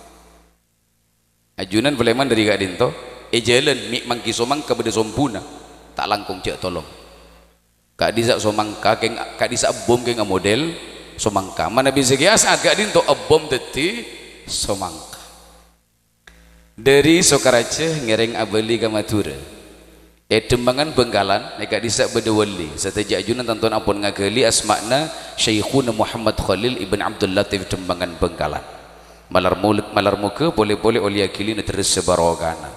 Ajunan palèman dâri ka'dinto, è jhâlân mè' mangghi somangka bâdâ sombuna, ta' langkong jhâ' tolong. Ka'dissa' somangka kèng, ka'dissa' ebbum kèng amodel somangka. Manabi sè kèya saat ka'dinto ebbum dhâddhi somangka. Dâri Sokaraja ngèrèng abâli ka Madhurâ. È Dhembangan Bhângkalan, è ka'dissa' bâdâ wali. Sadhâjâ ajunan tanto ampon ngaghâli asmana Syaikhuna Muhammad Khalil ibn Abdul Latif Dhembangan Bhângkalan. Malar mul-, malar moghâ polè-polè ollè aghâli nèddhârâ sè barokana.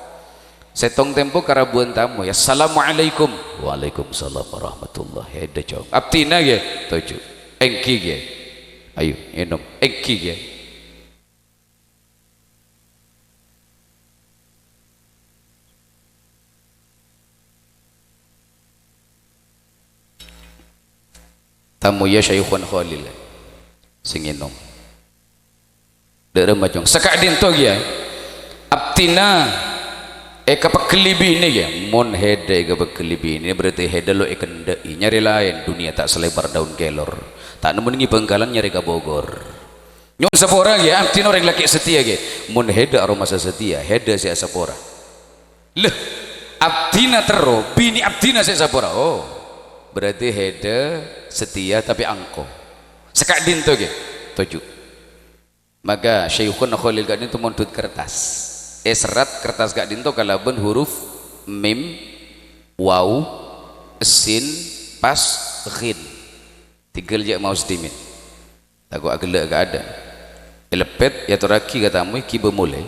Sèttong tempo karabhuwân tamoy, "Assalamualaikum." "Waalaikumsalam warahmatullah." "Hèdâ, Cong." "Abdhina, ghi?" "Toju'." "Èngghi, ghi." "Ayo, ènom." "Èngghi, ghi." Tamoy, yâ, Syaikhun Khalil sè ngènom. Dâ' remma, Cong. Saka'dinto, ghi, yâ. Abdhina èkapagghellè binè, ghi. Mon hèdâ èkapagghellè binè, berarti hèdâ lo' èkendhâ'i. Nyarè laèn, dunia tak selebar daun kelor. Ta' nemmo nèng è Bhângkalan, nyarè ka Bogor. Nyo'on sapora, ghi, abdhina orèng lakè' satèya, ghi. Mon hèdâ aromasa satèya, hèdâ sè asapora. Lè, abdhina terro, binè abdhina sè sapora. Oh, berarti hèdâ satèya tapè angko. Saka'dinto, ghi, toju'. Maka Syaikhun Khalil ka'dinto mondhut kertas. Èserrat kertas ka'dinto kalabân huruf mim, waw, sin, pas, ghin. Tèngghâl jhâ' maos dhimèn. Tako' aghellâ' ka adâ'. Èleppet, èatorraghi ka tamoy, ghibâ molè.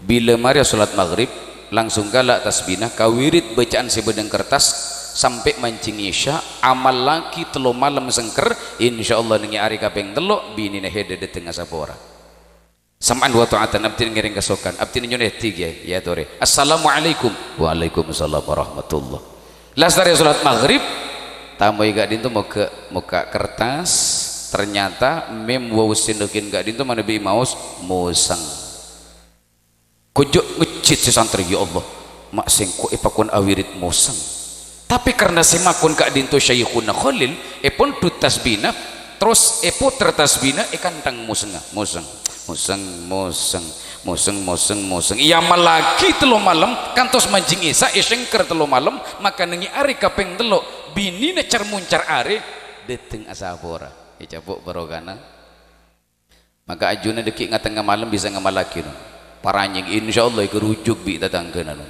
Bilâ marè salat maghrib, langsung kala' tasbina, kawirid bâcaan sè bâdâ neng kertas, sampè' manjhing isya, amallaghi tello malem sengker, insyaallah nèng è arè kapèng tello', binèna hèdâ dhâteng asapora. Sam'an wa ta'atan, abdhina ngèrèng kasokan, abdhina nyo'on èdhi, ghi, yâ, torè. "Assalamualaikum." "Waalaikumsalam warahmatullah." Lastarè salat maghrib, tamoy ka'dinto moghâ, mokka' kertas, ternyata mim waw sin ghin ka'dinto manabi maos mosèng. Ghujhu' ngejjhit sè santrè, "Ya Allah, ma' sèngko' èpakon awirid mosèng." Tapè karna sè makon ka'dinto Syaikhuna Khalil, èpondhut tasbina, terros èpoter tasbina, èkanthang mosèngnga. Mosèng, mosèng, mosèng, mosèng, mosèng, mosèng. Èamallaghi tello malem, kantos manjhing isya, èsengker tello malem, maka nèng è arè kapèng tello', binèna car-moncar arè, dhâteng asapora. Ècapo' barokana. Maka ajunan dhâggi' ngatengnga malem bisa ngamallaghi, no. Paranyèng, insyaallah ègherujug bi' tatangghâna, no.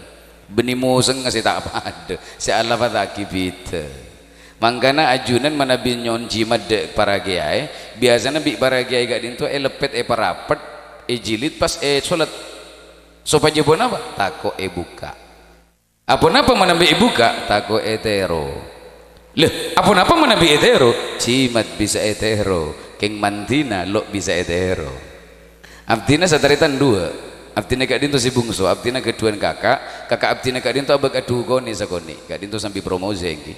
Bânnè mosèng sè ta' padâ, sè alafattaghi bhidhâ. Mangkana ajunan manabi nyo'on jimat dâ' para kèyaè, biyasana bi' para kèyaè ka'dinto èleppet, èparapet, èjilid pas èsolat. Sopajâ ponapa? Tako' èbukka'. Aponapa manabi èbukka'? Tako' ètèro. Lè, aponapa manabi ètèro? Jimat bisa ètèro, kèng mandhina lo' bisa ètèro. Abdhina satarètan duwâ'. Abdhina ka'dinto sè bungso, abdhina ghâdhuwân kaka', kaka' abdhina ka'dinto abâk adhu konè' sakonè', ka'dinto sambi promosi ènggi.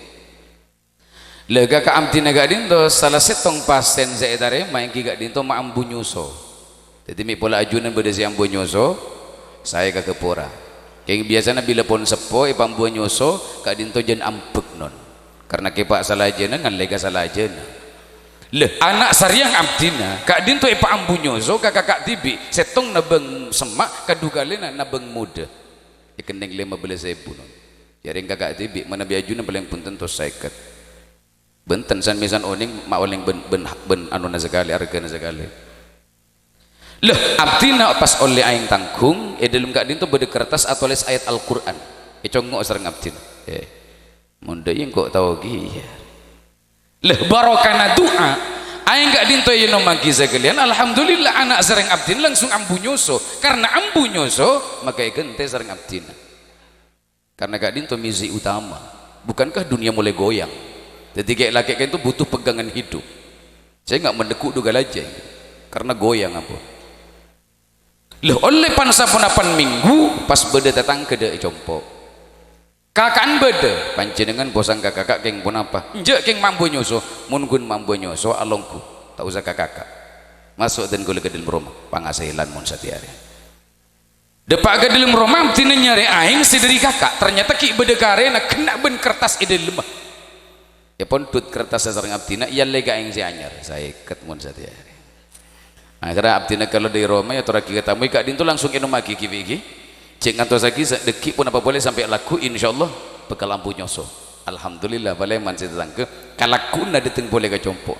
Lè, kaka' abdhina ka'dinto sala sèttong pasèn sè ètarèma ènggi ka'dinto ma' ambu nyoso. Dhâddhi mè' pola ajunan bâdâ sè ambu nyoso, saè ka ghâpora. Kèng biyasana bilâ pon seppo èpaambuwâ nyoso, ka'dinto jân ambek, non. Karna kèpa' salajâna ngallè ka salajâna. Lè, ana' sarèyang abdhina, ka'dinto èpaambu nyoso ka kaka' dhibi', sèttong nabâng semma', kadhu kalèna nabâng modâ. Èkennèng lèma bellâs èbu, non. Jhârèng kaka' dhibi', manabi ajunan palèng bhunten tos sèket. Bhunten, san-mèsan onèng ma' olèng bân, bân, bân anona sakalè, arghâna sakalè. Lha, abdhina pas ollè aèng tangghung, è dhâlem ka'dhinto bâdâ kertas atolès ayat Al-Qur'an. Ècongngo' sareng abdhina. Eh, mon dhâ' iyâ engko' tao kèya. Lha, barokana du'a, aèng ka'dhinto ènommaghi sakalèyan, alhamdulillah, ana' sareng abdhina langsung ambu nyoso. Karna ambu nyoso, maka èghântè sareng abdhina. Karena ka'dhinto misi utama. Bukankah dunia mulai goyang? Dhâddhi kè'-lakè' ka'dhinto butuh pegangan hidup. Saya nggak meneguk dugal aja ini. Karena goyang ampon. Lha, ollè pan-saponapan minggu, pas bâdâ tatangghâ dhâ' è compo'. Kaka'en bâdâ, "Panjhennengngan posang ka kaka' kèng ponapa?" "Enjâ', kèng mambu nyoso." "Mon ghun mambu nyoso, alongghu. Ta' osa ka kaka'. Maso' dhân ghulâ ka dhâlem roma, pangasèlan mon satèya arè." Dâpa' ka dhâlem roma, abdhina nyarè aèng sè dhâri kaka'. Ternyata ghi' bâdâ karèna ghenna' bân kertas è dhâlemma. Èpondhut kertas sareng abdhina, èyallè ka aèng sè anyar. Saèket mon satèya. Akhirnya abdhina kalowar dhâri roma, èyatorraghi ka tamoy, ka'dhinto langsung ènommaghi ghi' bi' ghi'. Cè' ngantosaghi sa-, dhâggi' ponapa polè sampè' lagghu', insyaallah bhâkal ambu nyoso. Alhamdulillah, palèman sè tatangghâ. Kalagghu'na dhâteng polè ka compo'.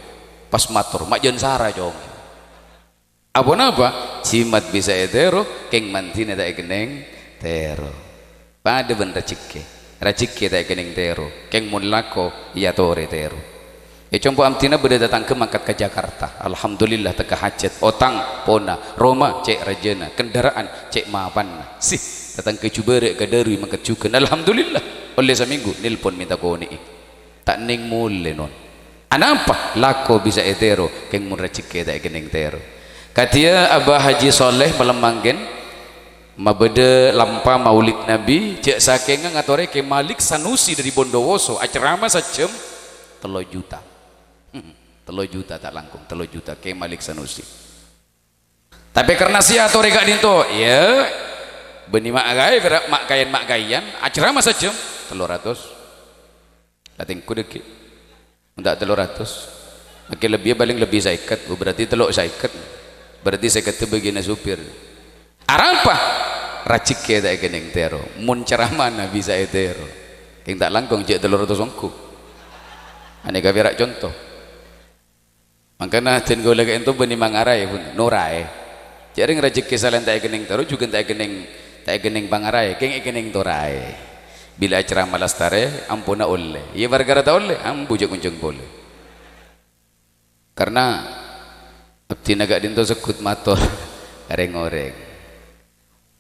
Pas mator, "Ma' jân sara, Cong." Aponapa? Jimat bisa ètèro, kèng mandhina ta' èkennèng tèro. Padâ bân rajhekkè. Rajhekkè ta' èkennèng tèro, kèng mon lako, èyatorè tèro. È compo' abdhina bâdâ tatangghâ mangkat ka Jakarta. Alhamdulillah, tekka hajat, otang, pona, roma, cè' rajâna, kendaraan, cè' mapanna. Sih, tatangghâ jhubârâ' ka Darwi mangkat jhughân. Alhamdulillah, ollè samènggu, nelpon mènta konè'è. Ta' nèng molè, non. Anapa? Lako bisa ètèro, kèng mon rajhekkè ta' èkennèng tèro. Kadhiyâ Abah Haji Soleh malem mangkèn, mabâdâ lampa Maulid Nabi, jâ' sakènga ngatorè Kè Malik Sanusi dhâri Bondowoso, acerama sajhâm, tello juta. Tello juta ta' langkong, tello juta Kè Malik Sanusi. Tapè karna sè èyatorè ka'dhinto, iyâ, bânnè ma' kaè, pèra' ma' kaèyan, ma' kaèyan, acerama sajhâm, tello ratos. La tèngko dhâggi'. Mon ta' tello ratos. Makkè lebbiyâ palèng lebbi saèket, oh, berarti tello saèket. Berarti saèket bâgiyânna supir. Arapa? Rajhekkè ta' èkennèng tèro. Mon ceramana bisa ètèro. Kèng ta' langkong jâ' tello ratos ongghu. Anèka pèra' conto. Mangkana dhân kaulâ ka'dhinto bânnè mangaraè, pon, noraè. Jhâ' rèng rajhekkè salaèn ta' èkennèng tèro, jhughân ta' èkennèng, ta' èkennèng pangaraè, kèng èkennèng toraè. Bilâ acerama lastarè, amponna ollè. Iyâ, parkara ta' ollè, ambu jhâ' ngonjhâng polè. Karna abdhina ka'dhinto segghut mator ka rèng-orèng.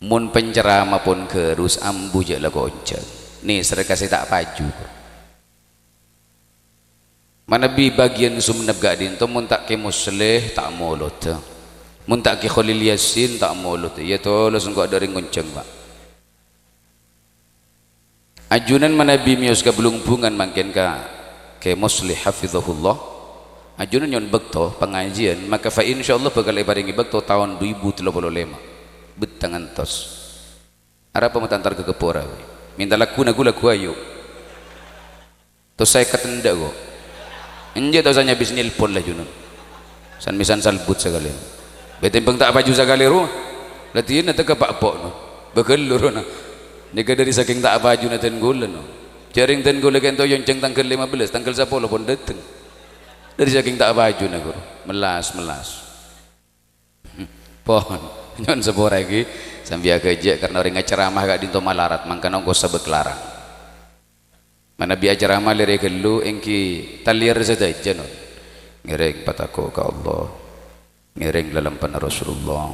Mon pancerama pon ghârus, ambu jhâ' la konjhâng. Nèser ka sè ta' paju. Manabi bâgiyân Sumenep ka'dhinto, mon ta' Kè Musleh, ta' molodhâ. Mon ta' Kè Kholil Yasin, ta' molodhâ. Iyâ, tolos engko' adhâ' rèng ngonjhâng, Pak. Ajunan manabi mèyos ka Blumbungan mangkèn ka Kè Musleh hafizahullah. Ajunan nyo'on bâkto pangajiân, maka fa insyaallah bhâkal èparèngè bâkto taon du èbu tello polo lèma'. Bettè ngantos. Arapa matantar ka Kèpora, wè? Mènta lagguna ghu lagghu ayu. Tos saèket endâ', ko'. Enjâ' ta' osa nyabis nelpon la, junan. San-mèsan salbut sakalèyan. Bâ tèmbhâng ta' paju sakalè, ro. La dina tekka pa'-po', no. Bâghâl, ro, na. Nèka dhâri sakèng ta' pajuna dân ghulâ, no. Jhâ' rèng dân ghulâ kènto èyonjhâng tangghâl lèma bellâs, tangghâl sapolo pon dâteng. Dhâri sakèng ta' pajuna, ghuru. Mellas, mellas. Pon, nyo'on sapora ghi, sambi aghâjâ' karna orèng acaramah ka'dinto malarat, mangkana ongkosa bâk larang. Manabi acaramah lèrè ghâllu èngghi talèyar sadhâjâ, non. Ngèrèng patako' ka Allah, ngèrèng lalempana Rasulullah,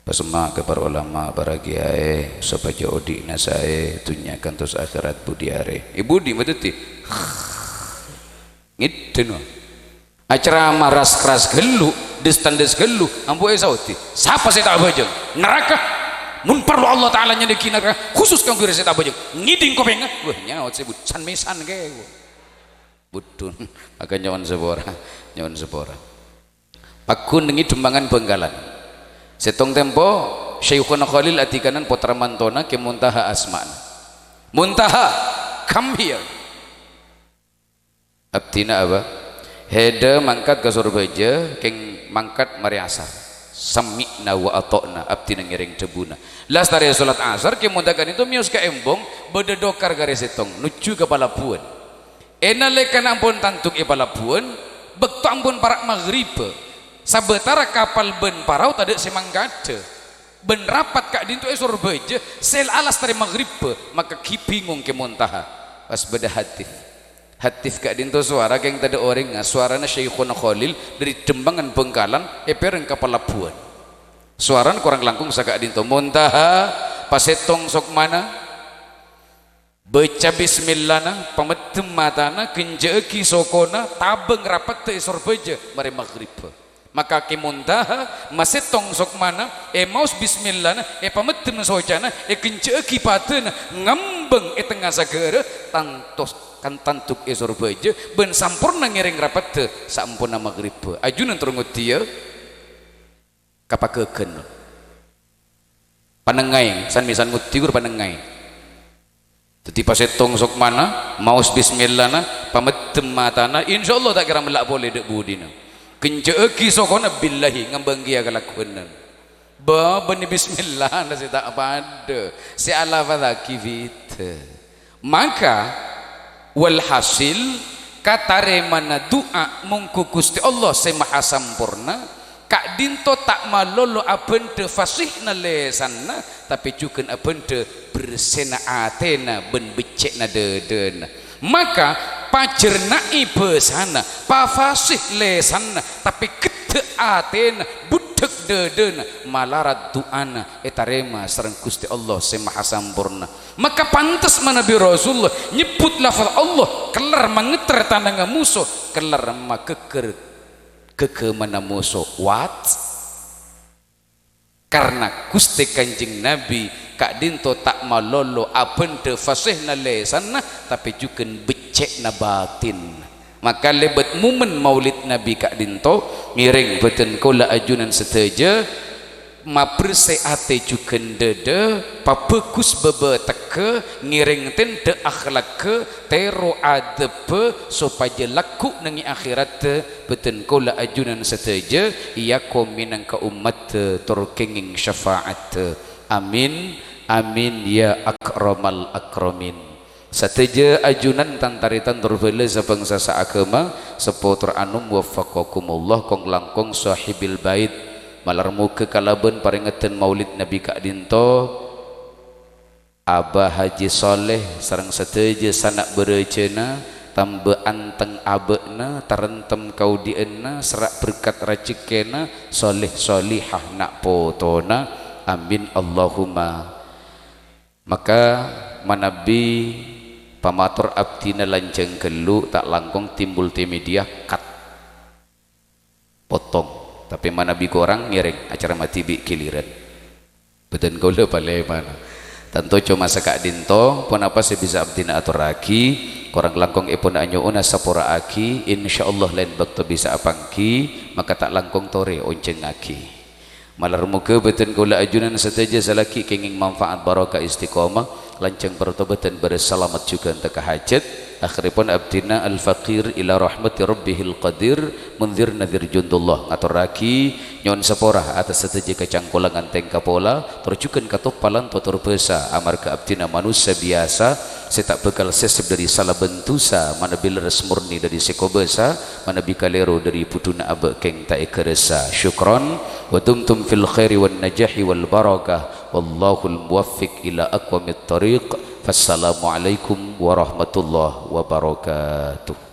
pasemma' ka para ulama, para kiyaè, sopajâ odi'na saè, dhunnya kantos akhèrat budi arè. È budi madâddhi. Ngèdhing, wah. Acaramah ras-keras ghâllu, dâs-tandhâs ghâllu, ambu èsaodi. Sapa sè ta' abhâjâng? Naraka! Mon parlo Allah Ta'ala nyandhâghi naraka khusus kaangghuy rèng sè ta' abhâjâng. Ngèdhing kopèngnga, wah, nyaot sè bud-, san-mèsan kèya. Budhun, maka nyo'on sapora, nyo'on sapora. Pagghun nèngè Dembangan Bhângkalan. Sèttong tempo, Syaikhona Khalil adhikanan pottra mantona Kè Muntaha asmana. Muntaha, come here. Abdhina apa? Hèdhâ mangkat ka Sorbhâjâ, kèng mangkat marè asar. Sami'na wa ata'na, abdhina ngèrèng dhâbuna. Lastarè solat asar, Kè Muntaha ka'dinto mèyos ka Embong, bâdâ dhokar karè sèttong, nojjhu ka palabuwân. È nalèkana ampon tandhuk è palabuwân, bâkto ampon para' maghribbhâ. Sabâtara kapal bân parao tadâ' sè mangkadhâ, bân rapat ka'dinto è Sorbhâjâ, sè la alas tarè maghribbhâ, maka ghi' bingung Kè Montaha. Pas bâdâ hadis. Hadis ka'dinto sowara kèng tadâ' orèngnga, sowarana Syaikhona Kholil dâri Dembangan Bhângkalan èpèrèng ka palabbhuwân. Sowarana korang langkong saka'dinto, "Montaha, pasèttong sokmana, bâca bismillana, pameddem matana, ghânjhâ'aghi sokona, tabâng rapaddhâ è Sorbhâjâ marè maghribbhâ." Maka Kè Montaha masèttong sokmana, èmaos bismillana, èpameddem socana, èghânjhâ'aghi padâna, ngambâng è tengnga saghârâ, tantos, kan tanduk è Sorbhâjâ, bân samporna ngèrèng rapaddhâ saamponna maghribbhâ. Ajunan terro ngoddhiyâ ka Paghâghân. Panengngaè, san-mèsan ngoddhi ghuru panengngaè. Dhâddhi pasèttong sokmana, maos bismillana, pameddem matana, insyaallah ta' kèra mella' polè dâ' budina. Ghânjhâ'aghi sokona, billahi, ngambâng kèya kalagghuwânna. Bâ, bânnè bismillana sè ta' padâ, sè alafadzaghi bhidhâ. Maka, walhasil, katarèmana du'a mongghu Ghustè Allah sè Maha Samporna, ka'dinto ta' malolo abhândhâ fasihna lèsanna, tapè jhughân abhândhâ bersèna atèna bân beccè'na dâdâna. Maka, pajhârna'è bhâsana, pafasih lèsanna, tapè gheddhâ' atèna, bhuddhâk dâdâna, malarat du'ana ètarèma sareng Ghustè Allah sè Maha Samporna. Maka pantes manabi Rasulullah nyebbhut lafaz Allah, kellar mangetter tanangnga moso, kellar maghâghâr ghâghâmanna moso. What? Karna Ghustè Kanjeng Nabi ka'dinto ta' malolo abhândhâ fasihna lèsanna, tapè jhughân beccè'na batin. Maka lèbât momen Maulid Nabi ka'dinto, ngèrèng bhâdhân kaulâ ajunan sadhâjâ, mabersè atè jhughân dâdâ, pabhâghus bâbâtegghâ, ngèrèng tèndhâ akhlakghâ, tèro adebbhâ, sopajâ lagghu' neng è akhèraddhâ, bhâdhân kaulâ ajunan sadhâjâ, èako mènangka ommaddhâ, tor kèngèng syafa'addhâ. Amin, amin, ya akramal akramin. Sadhâjâ ajunan tan-tarètan tor bhâlâ sabhângsa saaghâma, seppo tor anom, waffaqakumullah, kong-langkong sohibil bait. Malar moghâ kalabân parèngeddhân Maulid Nabi ka'dinto, Abah Haji Shaleh sareng sadhâjâ sana' bârâjâna, tambâ anteng abâ'na, tarèntem kaodi'ânna, sera' berkat rajhekkèna, shaleh shalehah na' potona. Amin, Allahumma. Maka manabi pamator abdhina lanjhâng ghâllu, ta' langkong tim multimedia cut, potong. Tapè manabi korang ngèrèng, acara madhibi' ghilirân. Bhâdhân kaulâ palèmana. Tanto coma saka'dinto, ponapa sè bisa abdhina atorraghi, korang langkong èpon anyo'ona sapora'aghi, insyaallah laèn bâkto bisa apangghi, maka ta' langkong torè onjhângngaghi. Malar moghâ bhâdhân kaulâ ajunan sadhâjâ salaghi kèngèng manfaat barokah istiqomah, lanjhâng partobadan bârâs salamet jhughân tekka hajhât. Akhèrèpon abdhina Al-Faqir ila Rahmati Rabbihil Qadir, Munzir Nadir Jundullah ngatorraghi nyo'on sapora atas sadhâjâ kacangkolangan tèngka pola, tor jhughân katoppalan totor bhâsa amarghâ abdhina manossa biyasa sè ta' bhâkal sèsèp dâri sala bân dhusa manabi lerres morni dâri sè kobâsa, manabi kalèro dâri budhuna abâ' kèng ta' èghârâsa. Syukron, wa dumtum fil khairi wan najahi wal barakah, wallahul muwaffiq ila aqwamit thariq. Wassalamualaikum warahmatullahi wabarakatuh.